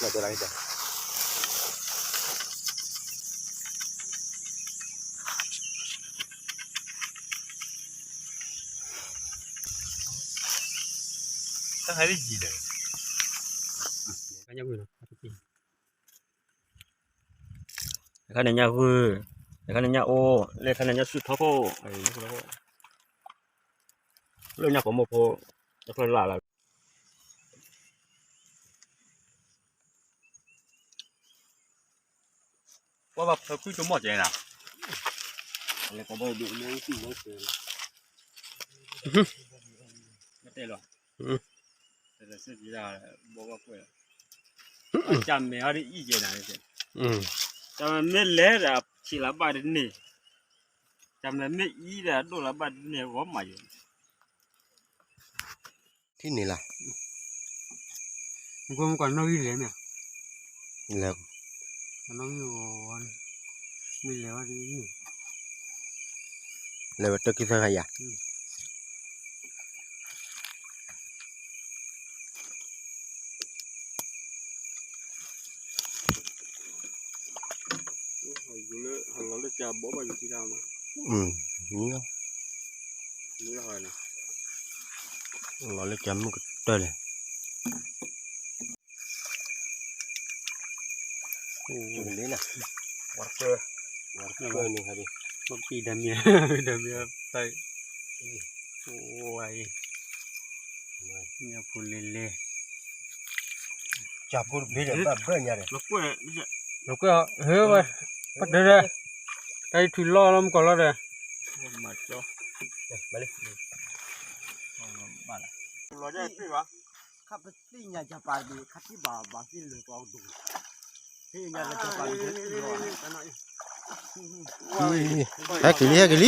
တဲလၢကတဲ တၢ်ဟဲဒ်ယံၤဒီး ခါန့ၣ်ညၣ်ဂုၢ်, ခါန့ၣ်ညၣ်အိၣ်, လၢခါန့ၣ်ညၣ်ဆူၣ်ထီခိၣ်, လၢညၣ်ကိးမိၢ်ဖိ, တဖျၢၣ်လၢ်လၢ် ကွၢ်ဘၣ်ဖၢခုၣ်ကမီၣ်ကဲနၤ, လဲၤကဘီဒုးလၢစုလၢစဲး, မ့ၢ်တဲလီၤ, တစ့ၢ်ကီးဘီဘၣ်ကွဲး, ကမဲာ်ဟီဒ်အံၤကဲနၤ, ကမဲာ်မ့ၢ်လဲၤဒီးဆံးလၢဘၣ်တန့ၢ်, ကမဲာ်မ့ၢ်အံၤဒီးဒိၣ်လၢဘၣ်တန့ၢ် ဂီၢ်မးယဲ ထံၣ်န့ၣ်လၢ်, မ့ၢ်ကွၢ်နီၣ်ဂံၢ်လဲၤမ့ၢ်, လဲၤ, လဲၤဝဲတၢ်ခံသၢခါယၤ, လီၤလၢကမုၢ်ကတၢၢ်လဲၣ်, လ့နၤ, ဝါတကၢၢ်, ဝါတကၢၢ်န့ၣ်ဟဲဒ်, ပံဒၣ်မ့ၢ်, ဒၣ်မ့ၢ်, ဝါအံၤ, ညၣ်ဖိလဲၤလဲၤ, ကၢ်ဖိတဘျ့ဒီးဘၣ်ဘၢညါဒီး, လီၤကွဲး, ဟဲဝဲ, ပှၤဒၢဒၢ, တၢ်အံၤထုးလီၢ်လီၤမုၢ်ကီၢ်လီၤဒီး, မၤကၠီ, လီၤ, ခါပသ့ၣ်ညါကပၤတဘ့ၣ် ခါထံၣ်ဘၣ်ဘၣ်သ့ၣ်လၢၤကီးဒိၣ်, ဟဲက့ၤလံ ဟဲက့ၤလံ,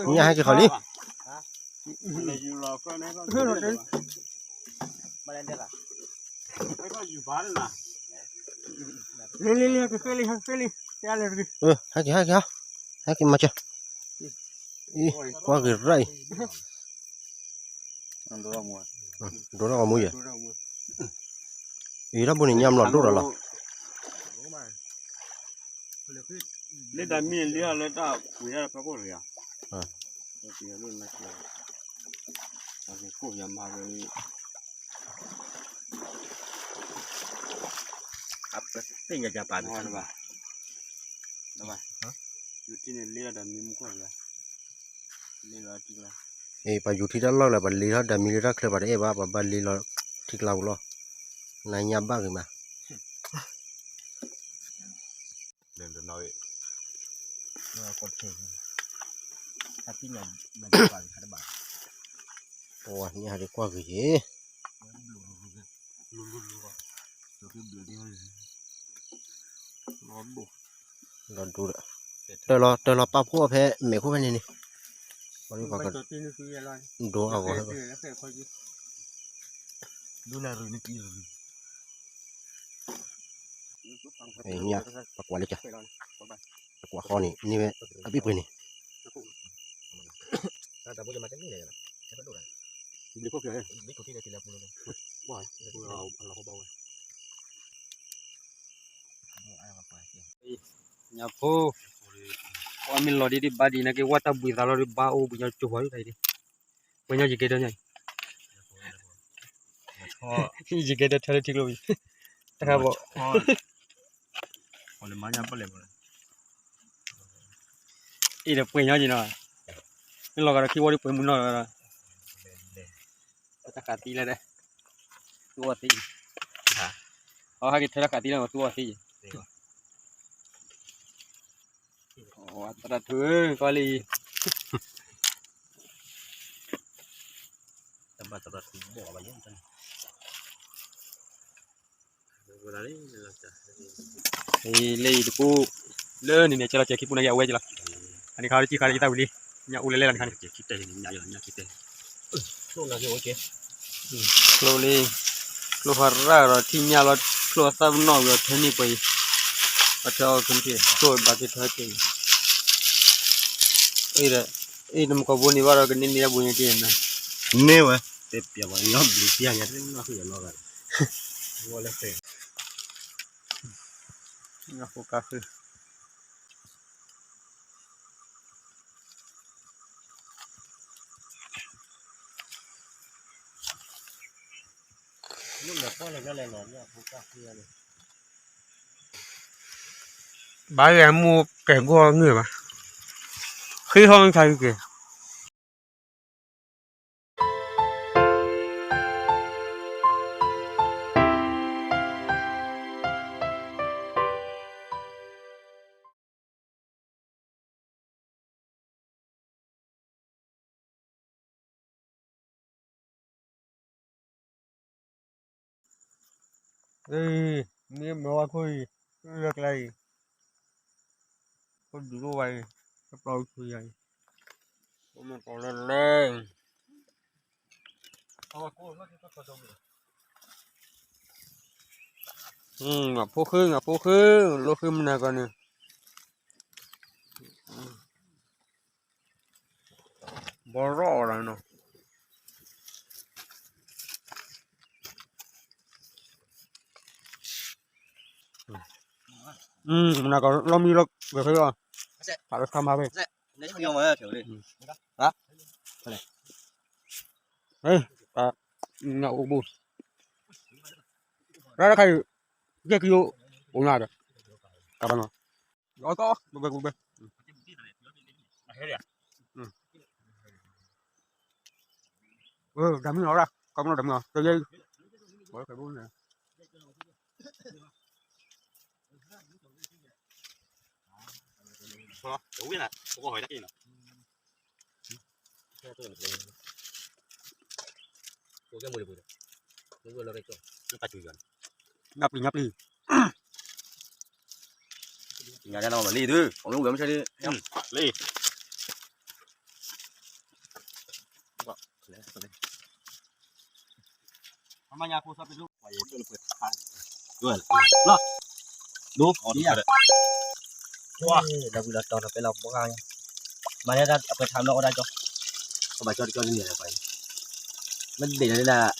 ညၣ်ဟဲက့ၤဃီလံ, လံလံလံ ဟဲက့ၤဃီလံ, ဟဲက့ၤဟဲက့ၤဟီ, ဟဲက့ၤမၤစၢၤ, အံၤ ကွၢ်က့ၤရၣ်အံၤ, ဒိၣ်ထီၣ်ဂီၤမူယဲ, အံၤ တၢ်ဘိန့ၣ် ညၣ်မလီၤဒိၣ်ဒီးလီၤ, လၢတၢ်မ့ၢ်လံအီၤလၢတၢ်ပှ့ၤတၢ်ဖီခိၣ်တဂ့ၤ, ခိၣ်ယမၤဝဲ, အပသ့ၣ်ညါကပၤတဘၣ်, ယူၤထံန့ၣ်လ့လီၤဒီးမံမူခိၣ်တဂ့ၤ, လ့လီၤထံကျါ, အ့ ပှၤယူၤထံတၢ်လီၢ်လၢပှၤလ့လီၤဒီးမံလၢတၢ်ချၢဘၣ်တအဲၣ်ဘၣ် ပှၤဘၣ်လ့လီၤထံကျါပူၤလီၤ, နညါဘၣ်ဂ့ၤမး ပှၤညါဟဲကွၢ်ဂ့ၤယ့ၤ, လီၤဒိၣ်ဒီး, တၢ်လီၤ တၢ်လီၤပာ်ဖှိၣ်အီၤဖဲမဲာ်ခိၣ်ဖဲန့ၣ်န့ၣ်, ပှၤဒိၣ်အဂီၢ်, ဒိၣ်အဂီၢ်, ညါ ပကွၢ်လၢကၢ်, ပကွၢ်ဃီန့ၣ် န့ၢ်ဝဲ အဘ့ၣ်ပှ့ၤန့ၣ်, ညၣ်ဖိ, ပှၤမ့ၢ်လီၤဒ်ဒ်ဘၣ်ဒ်န့ၣ်က့ၤ ဝဲတၢ်ဘှံးသးလီၤဒ်ဘၣ်အိၣ်ဘှံးညါကၠိဖီဒ်တၢ်အံၤဒ်, ပှၤညါယကဲဒီးညါအံၤ, ယကဲဒီးထဲလၢထံကျိအံၤ, တခါဘီ အံၤဒီးပှဲၤညီက့ၤနီၤ, မ့ၢ်လီၤဂာ်ဒီးခံဝီဒီးပှဲၤမုၢ်နီၢ်ဒီး, တၢ်ဃးသံလၢဒၣ်, သူအီၤသံ, အဟဲက့ၤထဲတၢ်ဃးသံလၢသူအီၤသံ, သရၣ်ထူဧၢ ကွၢ်လံ, တဘၣ်သရၣ်ထူဘီၣ်ဘၣ်ယဲၢ် လၢအံၤတပူၤ, လၢန့ၣ်န့ၣ် ကဲလီၤကဲခံပူၤန့ၣ်က့ၤအဝဲက့ၤလီၤ, အန့ၣ်ခါလၢကံၣ်ခါလၢယသၣ်ဝံၤလံ, ညၣ်အိၣ်လဲၤလဲၤလီၤန့ၣ်ခါန့ၣ်, ကျိလံ, ကျိဖးရၣ်ဒီးထံၣ်ညၣ်လီၤ, ကျိအသၣ်ပနီၣ်ဝံၤအီၤထဲန့ၣ်ပှဲၤအံၤ, အီၤထဲအီၤခဲန့ၣ်, ကျိဘၣ်က့ၤထီၣ်က့ၤအံၤ, အ့ဒီး, အ့နမကီၢ်ဘိန့ၣ်ဘၣ်ဒီးကန့ၢ်န့ၢ်တၢ်ဘိညါက့ၤနၤ, န့ၢ်ဝဲ, တဲပျးဝဲ လီၤဘျုးပျးညါတနီၣ်ဃုာ်ယလီၤဂာ်, ဝဲလၢဃဲၤ ညၣ်ဖိကါဃု ဘၣ်ယဲမူကဲၢ်ဂီၢ်ငိၢ်ဘၣ်, ဃ့ဟီၣ်ခါက့ၤ မ့ၢ်မ့ၢ်ဝဲခိၣ်အံၤ, လၢကျါအံၤ, ခိၣ်ဒူးလိၣ်ဝဲအံၤ, တပျီဆူယၤအံၤ, မ့ၢ်ကီးလၢလဲၣ်, ဖိဃု ဖိဃု, လိၣ်ဃုမနၤကီးန့ၣ် ဘီရီၣ်အီၤလီၤနီၤ. မနၤကီးလီၢ်မံလီၢ်ဂဲၤဖဲလီၤ, ဖးလၢခါမၤဖဲ, နအိၣ်ဘူး, ရၣ်တခါအံၤ, ကဲကယိ, အိၣ်နၤဒီး, ကဘၣ်နီၤ. အီၣ်ကီး ဘဲဘဲဘဲ, ဒၣ်မုၢ်လီၤ, ကမၢ်လီၤဒၣ်မုၢ်လီၤ, တယဲအံၤ, ဘၣ်ခဲဘိန့ၣ်, ဝ့ၢ်နၤ, ပကဟီၣ်တက့ၢ်နီၤ. ညၣ်ပျံၤ ညၣ်ပျံၤ, ညၣ်လီၤမၤလံသု, အီၣ်မ့ၢ်ဝဲမ့ၢ်ဆဲဒ်, လံ, အမၤညၣ်ဖိသးပ့ၤဒိၣ်, လီၤ, ဒိၣ်, ဒီးဝံၤလီၤတီၤနီၤ ပဲလီၤဘှါ, မၤန့ၢ်ဒၣ်အပှဲၤထါနီၤအီၣ်ဒၣ်ကၠီ, ကဘၣ်ကၠီတကၠီန့ၣ်လီၤ, မ့ၢ်ဒ်န့ၣ်ဒၣ်,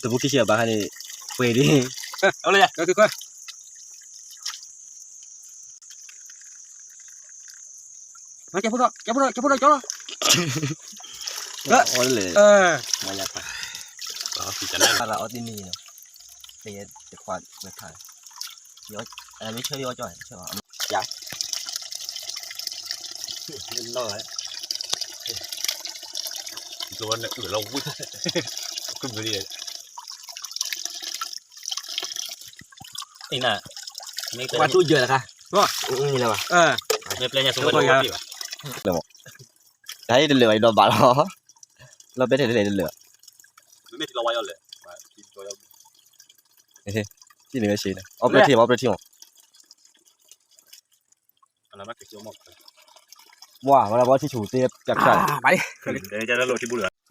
တဘိခံဆံဘၣ်ခါန့ၣ်, ပှဲၤဒ်, အလၢယၤ, ကဲကဲကဲ ကဲဖိဒီး ကဲဖိဒီး ကဲဖိဒီး ကၠီလီၤ, အီၣ်လဲၣ်, မၤညၣ်ဖး, ဖးရၤအီၣ်တနံၤနီၤ, တခွါဝဲဖး, မ့ၢ်ဆၢအီၣ်ကၠီ, ယၤ, နီၢ်လီၤ, ကဝဲန့ၣ်အုၣ်လီၤဝံၣ်, ကဘျုးလံ, အံၤနၤ, မ့ၢ်ပှၤသူယၢၢ်လၢခါ, မ့ၢ်ပျဲညါဆိကမိၣ်လၢဝဲပှၤ, တၢ်အံၤတလၢာ်ဘၣ် ယဒီးဘၣ်လီၤ, လီၤပဲထဲတလဲၣ်တလၢာ်, မ့ၢ်ထံလီၤဝါယီၤလဲၣ်, ထံန့ၣ်ဝဲဆ့န့ၣ် အီၣ်ပျဲၢ်ထံမး အီၣ်ပျဲၢ်ထံမး, ဝါ ဝဲဒၣ်ဘီထံဆူၣ်သ့ ပျၢ်ခၢၣ်, ဘၣ်လံ, လၢထံဘူလၢ